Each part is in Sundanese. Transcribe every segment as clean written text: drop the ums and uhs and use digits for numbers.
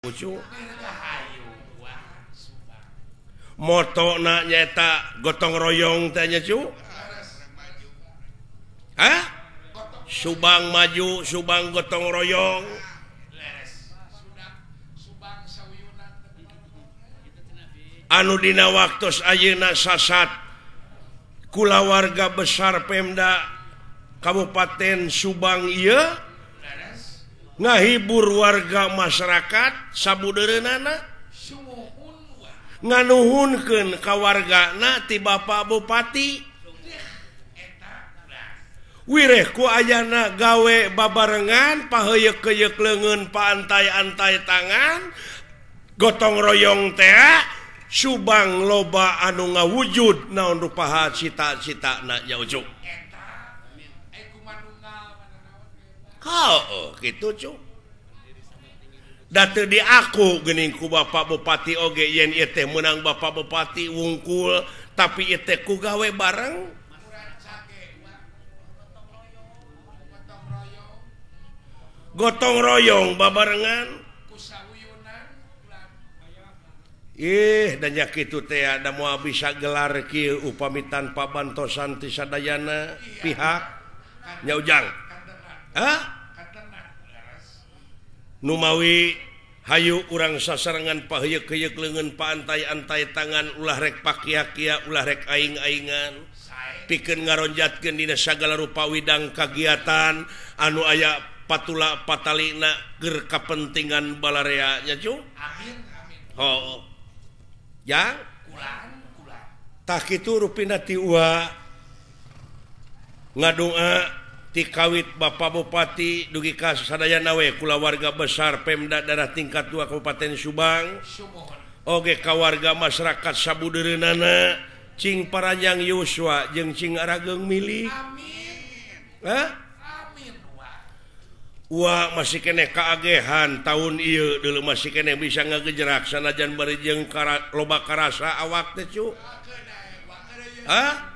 Ucu motona nyaeta gotong royong teh nya cu. Hah? Subang maju, Subang gotong royong. Anu dina waktos ayeuna sasat kulawarga besar Pemda Kabupaten Subang ieu ngahibur warga masyarakat sabudeureunana nganuhunkeun ka wargana ti Bapak Bupati. Wireh ku ayana gawe babarengan paheuyeuk-heuyeuk leungeun paantai-antai tangan gotong royong teh Subang loba anu ngawujud naon rupaha cita-citana nya Ucu. Heuh kitu cu. Da teu diaku geuning ku Bapak Bupati oge yen ieu teh meunang Bapak Bupati wungkul tapi ieu teh ku gawe bareng. Gotong royong babarengan. Ih dan nya kitu teh da moal bisa gelar kieu upami tanpa bantosan ti sadayana pihak nya Ujang. Hah? Numawi hayu urang sasarengan paheuyeuk-heuyeuk leungeun paantai-antai tangan ulah rek pakia-kia ulah rek aing-aingan pikeun ngaronjatkeun dina sagala rupa widang kagiatan anu aya patula patalina keur kapentingan balarea nya cu. Amin amin. Oh. Ya, kulan. Tah kitu rupina ti Uwa ngadoa ti kawit Bapak Bupati dugi ka sadayana we kulawarga besar Pemda daerah tingkat 2 Kabupaten Subang. Oge ka warga masyarakat sabudeureunana cing paranjang yuswa jeung cing arageung milik. Amin. Hah? Amin. Wah masih keneh kaagehan tahun ieu dulu masih keneh bisa ngagejerak sanajan bari jeung loba karasa awak teh cu. Hah?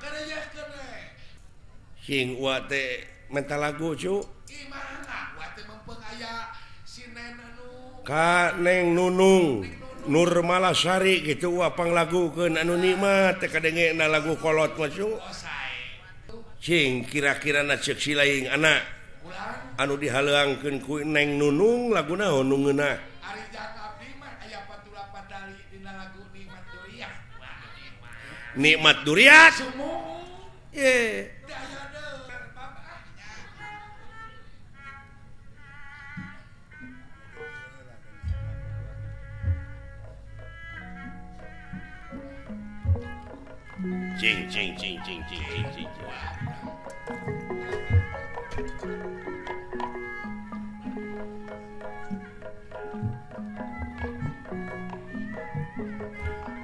Sing wa teh menta lagu cu. Ka Neng Nunung Nurmalasari gitu wa panglagukeun anu nikmat teh kadengena lagu kolot mah cu. Sing kira-kira na ceuk silaing anak anu dihaleuangkeun ku Neng Nunung lagu naon nu ngeunah. Ari jang abdi mah aya patula patali dina lagu Nikmat Duriat. Nikmat Duriat. Ye. Cing cing cing cing cing cing cing.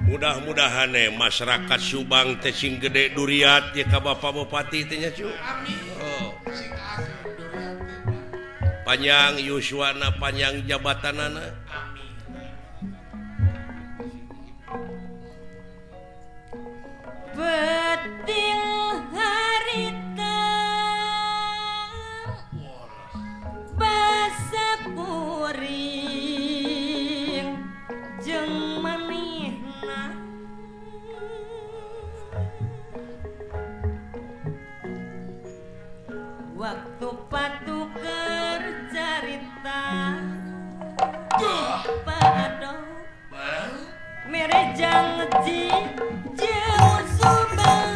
Mudah-mudahan masyarakat Subang teh sing gede duriat ya ka Bapak Bupati teh nya cu. Amin. Oh. Panjang yuswana panjang jabatanana. Amin. Betil harita basa kuring jeung manehna waktu patuker carita pado merejang ji jeung Subang.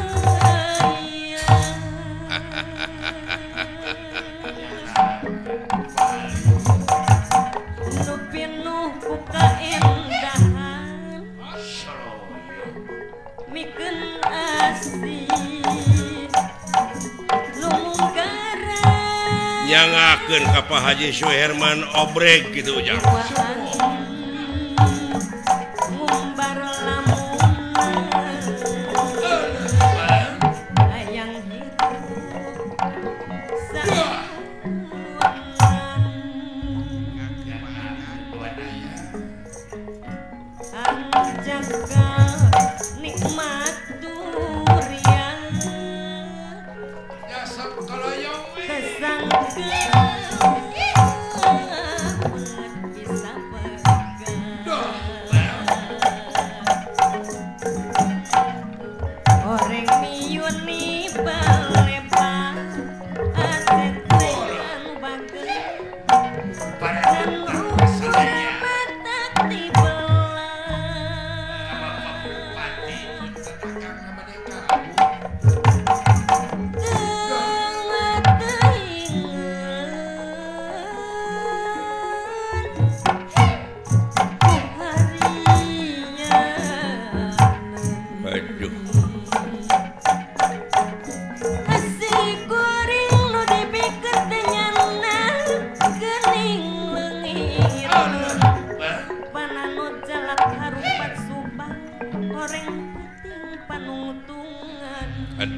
Nu pinuh ku kaendahan mikeun asih nu munggaran nyangakeun ka Pak Haji Suherman Obreg gitu ujang. Kesangka bisa pegang.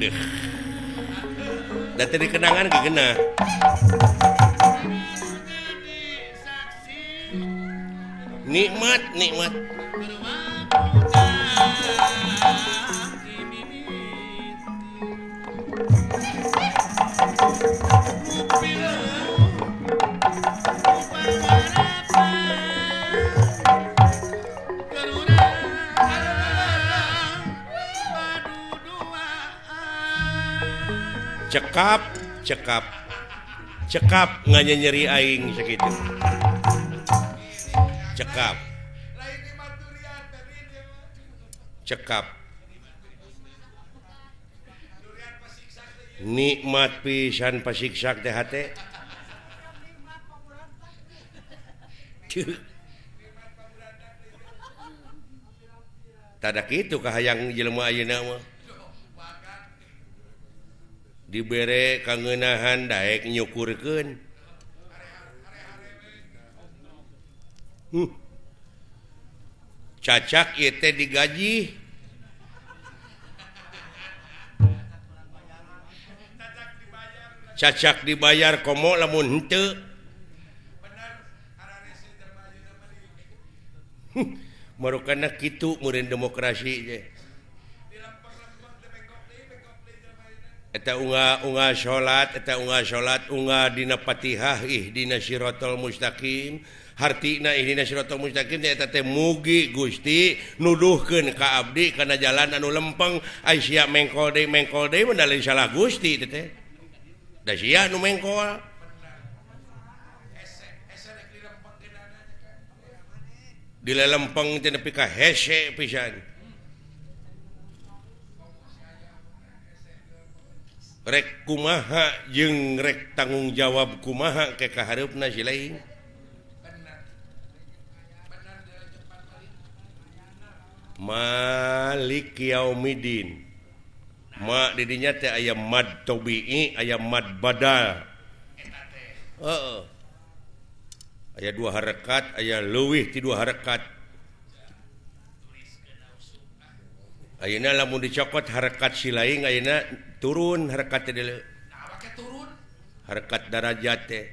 Deh. Da teu dikenangan ge geunah. Nikmat, nikmat. Cekap, cekap, cekap nganyeri aing sakitu. Cekap, cekap. Nikmat pisan pasiksak teh hate. Tada kitu kahayang jelema ayeuna mah. Dibere kangeunahan daek nyukurkeun. Cacak ieu teh digaji. Cacak dibayar komo lamun henteu. Marukana kitu meureun demokrasi teh. Eta unga salat, eta unga salat, unga dina Fatihah ihdina siratal mustaqim. Hartina ihdina siratal mustaqim teh eta teh mugi Gusti nuduhkeun ka abdi kana jalan anu lempeng. Ai sia mengkol deui mah da lain salah Gusti teh teh. Da sia nu mengkol. Dilelempeng teh nepi ka hese pisan. Rek kumaha jeung rek tanggung jawab kumaha ke kahareupna si lain. Malik yaumidin. Ma di dinya teh aya mad tabi'i, aya mad badal. Heeh. Aya dua harakat, aya leuwih ti dua harakat. Ayeuna lamun dicokot harakat si lain ayeuna turun harakat teh deuleu. Harakat darajat teh.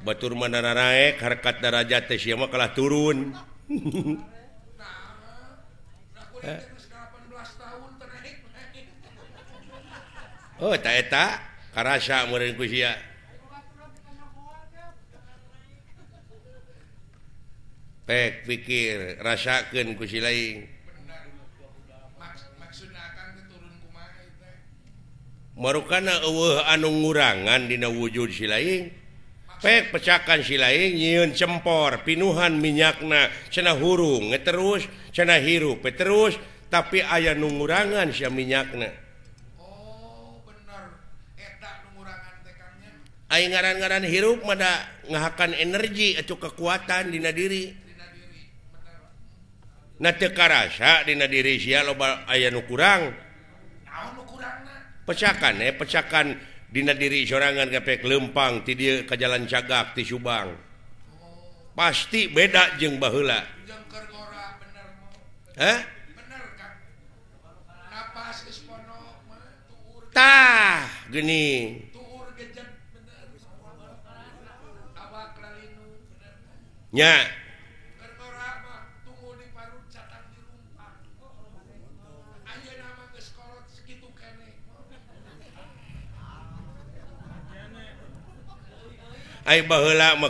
Batur mah naraek harakat darajat teh sia mah kalah turun. Oh ta eta karasa meureun ku sia. Pek pikir rasakeun ku si lain. Marukana eueuh anu ngurangan dina wujud si lain. Pek pecakan si lain nyieun cempor pinuhan minyakna cenah hurung terus cenah hirup terus tapi aya nu ngurangan sia minyakna. Oh bener eta nu ngurangan teh Kang nya. Ai ngaran-ngaran hirup mah da ngahakan energi atau kekuatan dina diri. Dina diri bener. Na teu karasa dina diri sia loba aya nu kurang. Naon nu kurangna? Pecakan pecakan dina diri sorangan gepek lempang ti dieu ka Jalan Cagak ti Subang. Pasti beda jeung baheula. Jeung keur ngora bener. Hah? Bener Kang. Napas geus pono mah tuur. Tah, geuning. Tuur gejet bener. Awak lalinu bener. Nya. Keur ngora mah tunggu di parut catang di rumpak. Ayeuna mah geus kolot sakitu keneh. Ai baheula mah